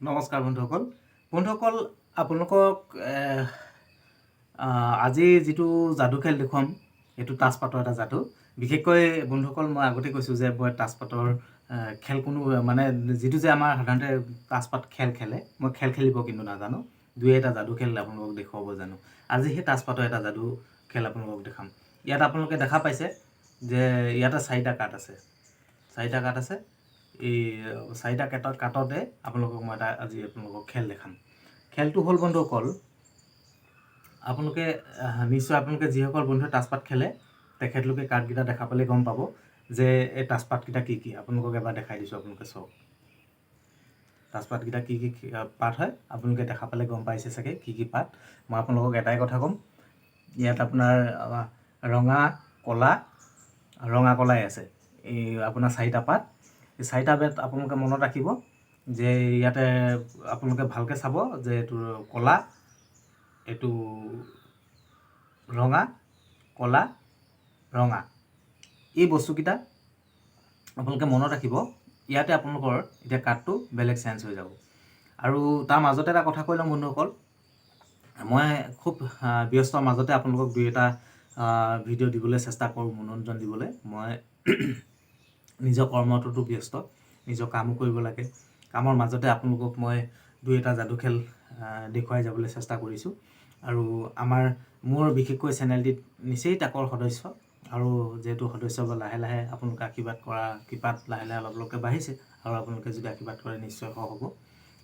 নমস্কাৰ বন্ধুসকল। বন্ধুসকল, আপোনালোকক আজি যিটো যাদু খেল দেখুৱাম, এইটো তাচপাতৰ এটা যাদু। বিশেষকৈ বন্ধুসকল, মই আগতে কৈছোঁ যে মই তাচপাতৰ খেল কোনো মানে যিটো যে আমাৰ সাধাৰণতে তাচপাত খেল খেলে, মই খেল খেলিব কিন্তু নাজানো। দুই এটা যাদু খেল আপোনালোকক দেখুৱাব জানো। আজি সেই তাচপাতৰ এটা যাদু খেল আপোনালোকক দেখাম। ইয়াত আপোনালোকে দেখা পাইছে যে ইয়াতে চাৰিটা কাঠ আছে, চাৰিটা কাঠ আছে। এই চাৰিটা কাঠতে আপোনালোকক মই এটা আজি আপোনালোকক খেল দেখাম। খেলটো হ'ল বন্ধুসকল, আপোনালোকে নিশ্চয় আপোনালোকে যিসকল বন্ধুৱে তাচপাত খেলে তেখেতলোকে কাৰ্ডকেইটা দেখা পালে গম পাব যে এই তাচপাতকেইটা কি কি। আপোনালোকক এবাৰ দেখাই দিছোঁ, আপোনালোকে চাওক তাচপাতকেইটা কি কি পাত হয়। আপোনালোকে দেখা পালে গম পাইছে চাগে কি কি পাত। মই আপোনালোকক এটাই কথা ক'ম, ইয়াত আপোনাৰ ৰঙা ক'লা, ৰঙা কলাই আছে। এই আপোনাৰ চাৰিটা পাত। এই চাৰিটা পাত আপোনালোকে মনত ৰাখিব যে ইয়াতে আপোনালোকে ভালকৈ চাব যে এইটো ক'লা, এইটো ৰঙা, ক'লা, ৰঙা। এই বস্তুকেইটা আপোনালোকে মনত ৰাখিব। ইয়াতে আপোনালোকৰ এতিয়া কাৰ্ডটো বেলেগ চেঞ্জ হৈ যাব। আৰু তাৰ মাজতে এটা কথা কৈ লওঁ বন্ধুসকল, মই খুব ব্যস্তৰ মাজতে আপোনালোকক দুই এটা ভিডিঅ' দিবলৈ চেষ্টা কৰোঁ, মনোৰঞ্জন দিবলৈ। মই নিজৰ কৰ্মটোতো ব্যস্ত, নিজৰ কামো কৰিব লাগে। কামৰ মাজতে আপোনালোকক মই দুই এটা যাদু খেল দেখুৱাই যাবলৈ চেষ্টা কৰিছোঁ। আৰু মোৰ বিশেষকৈ চেনেলটিত নিচেই তাকৰ সদস্য, আৰু যিহেতু সদস্য বা লাহে লাহে আপোনালোকে আশীৰ্বাদ কৰা কৃপাত লাহে লাহে অলপ অলপকৈ বাঢ়িছে, আৰু আপোনালোকে যদি আশীৰ্বাদ কৰে নিশ্চয় শ হ'ব।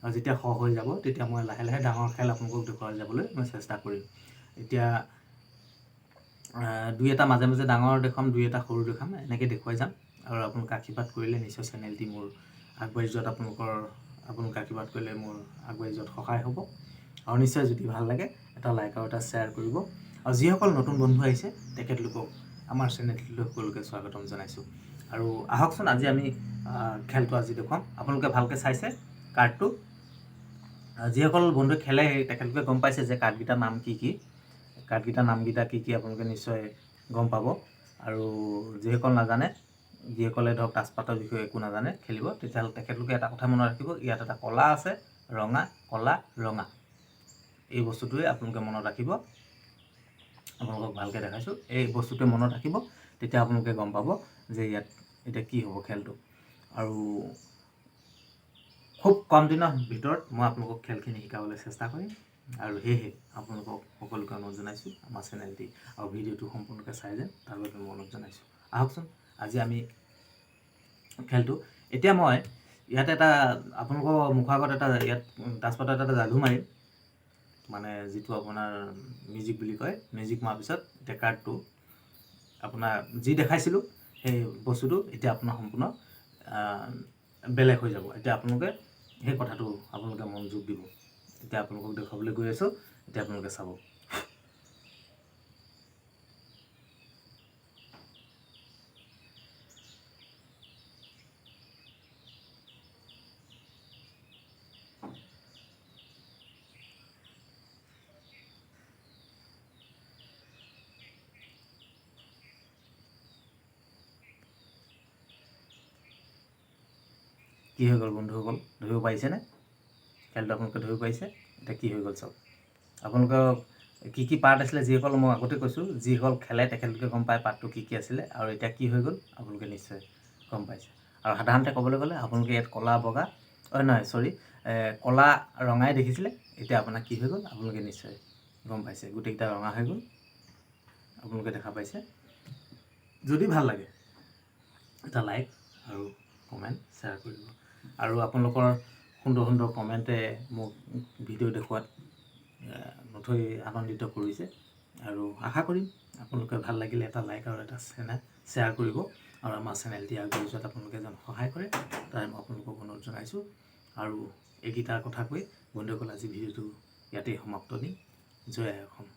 আৰু যেতিয়া শ হৈ যাব তেতিয়া মই লাহে লাহে ডাঙৰ খেল আপোনালোকক দেখুৱাই যাবলৈ মই চেষ্টা কৰিম। এতিয়া দুই এটা মাজে মাজে ডাঙৰ দেখুৱাম, দুই এটা সৰু দেখুৱাম, এনেকৈ দেখুৱাই যাম। আৰু আপোনালোকে আশীৰ্বাদ কৰিলে নিশ্চয় চেনেলটি মোৰ আগবাঢ়ি যোৱাত আপোনালোকে আশীৰ্বাদ কৰিলে মোৰ আগবাঢ়ি যোৱাত সহায় হ'ব। আৰু নিশ্চয় যদি ভাল লাগে এটা লাইক আৰু এটা শ্বেয়াৰ কৰিব। আৰু যিসকল নতুন বন্ধু আহিছে তেখেতলোকক আমাৰ চেনেলটোলৈ সকলোকে স্বাগতম জনাইছোঁ। আৰু আহকচোন আজি আমি খেলটো আজি দেখুৱাম। আপোনালোকে ভালকৈ চাইছে কাৰ্ডটো। যিসকল বন্ধুৱে খেলে তেখেতলোকে গম পাইছে যে কাৰ্ডকেইটাৰ নাম কি কি, কাৰ্ডকেইটাৰ নামকেইটা কি কি আপোনালোকে নিশ্চয় গম পাব। আৰু যিসকল নাজানে, যিসকলে ধৰক তাচপাতৰ বিষয়ে একো নাজানে খেলিব, তেতিয়াহ'লে তেখেতলোকে এটা কথা মনত ৰাখিব, ইয়াত এটা ক'লা আছে, ৰঙা, ক'লা, ৰঙা। এই বস্তুটোৱে আপোনালোকে মনত ৰাখিব। আপোনালোকক ভালকৈ দেখাইছোঁ, এই বস্তুটোৱে মনত ৰাখিব, তেতিয়া আপোনালোকে গম পাব যে ইয়াত এতিয়া কি হ'ব খেলটো। আৰু খুব কম দিনৰ ভিতৰত মই আপোনালোকক খেলখিনি শিকাবলৈ চেষ্টা কৰিম। আৰু সেয়েহে আপোনালোকক সকলোকে অনুৰোধ জনাইছোঁ আমাৰ চেনেলটি আৰু ভিডিঅ'টো সম্পূৰ্ণকৈ চাই যেন তাৰ বাবে মই অনুৰোধ জনাইছোঁ। আহকচোন আজি আমি খেলটো এতিয়া মই ইয়াত এটা আপোনালোকৰ মুখৰ আগত এটা ইয়াত তাচপাতৰ এটা যাদু মাৰিম, মানে যিটো আপোনাৰ মিউজিক বুলি কয়। মিউজিক মৰাৰ পিছত এতিয়া কাৰ্ডটো আপোনাৰ যি দেখাইছিলোঁ সেই বস্তুটো এতিয়া আপোনাৰ সম্পূৰ্ণ বেলেগ হৈ যাব। এতিয়া আপোনালোকে সেই কথাটো আপোনালোকে মনোযোগ দিব। এতিয়া আপোনালোকক দেখুৱাবলৈ গৈ আছোঁ, এতিয়া আপোনালোকে চাব। কি হৈ গ'ল বন্ধুসকল, ধৰিব পাৰিছেনে খেলটো? আপোনালোকে ধৰিব পাৰিছে এতিয়া কি হৈ গ'ল চাওক। আপোনালোকৰ কি কি পাৰ্ট আছিলে যিসকল মই আগতে কৈছোঁ, যিসকল খেলে তেখেতলোকে গম পায় পাৰ্টটো কি কি আছিলে আৰু এতিয়া কি হৈ গ'ল আপোনালোকে নিশ্চয় গম পাইছে। আৰু সাধাৰণতে ক'বলৈ গ'লে আপোনালোকে ইয়াত ক'লা বগা, অ' নহয় চৰি, ক'লা ৰঙাই দেখিছিলে, এতিয়া আপোনাৰ কি হৈ গ'ল আপোনালোকে নিশ্চয় গম পাইছে। গোটেইকেইটা ৰঙা হৈ গ'ল, আপোনালোকে দেখা পাইছে। যদি ভাল লাগে এটা লাইক আৰু কমেণ্ট শ্বেয়াৰ কৰিব। আৰু আপোনালোকৰ সুন্দৰ সুন্দৰ কমেণ্টে মোক ভিডিঅ' দেখুৱাত নথৈ আনন্দিত কৰিছে। আৰু আশা কৰিম আপোনালোকে ভাল লাগিলে এটা লাইক আৰু এটা শ্বেয়াৰ কৰিব আৰু আমাৰ চেনেলটি আগবাঢ়ি যোৱাত আপোনালোকে যেন সহায় কৰে তাৰে মই আপোনালোকক অনুৰোধ জনাইছোঁ। আৰু এইকেইটাৰ কথা কৈ বন্ধুসকল আজি ভিডিঅ'টো ইয়াতেই সমাপ্ত দিম। জয় আই অসম।